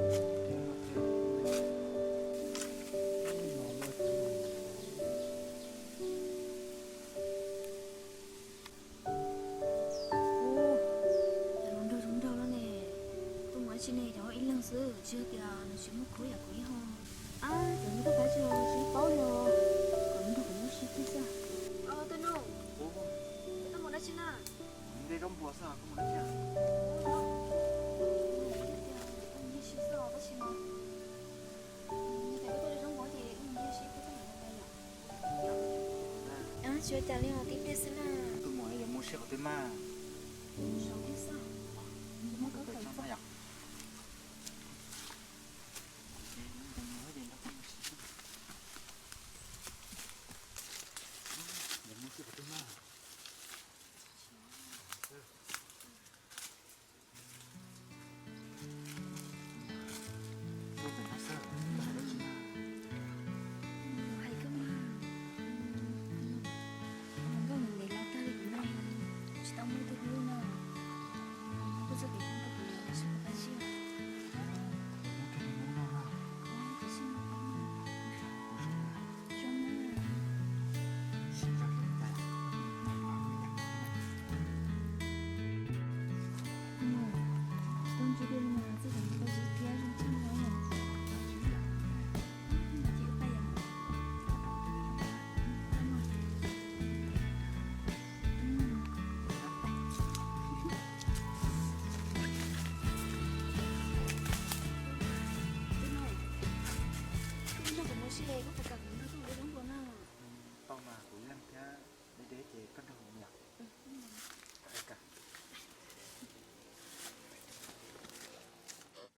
Ua, cas los nrog zoo nraug no ne. Tuaj mus dab tsi ne, cov ib leeg xwb, tsis yog tias nws tsis muaj khub yam kuv ib ho. Ab, cov nws tuaj pab tsis los tsis paub li os. Kom nws nrog kuv mus ua si kiag xwb. Os, tus nus, koj tuaj mus dab tsi na? Nte zaub npua xwb, koj mus dab tsi? Ua si xwb os, tab sis mas nws tias koj tuaj de zaub npua ces wb mus ua si kiag xwb. Tsis ua cas li os, tib pliag xwb na. Tus muam, yuav mus ua si qhov twg mas? Saum thiab xwb, muaj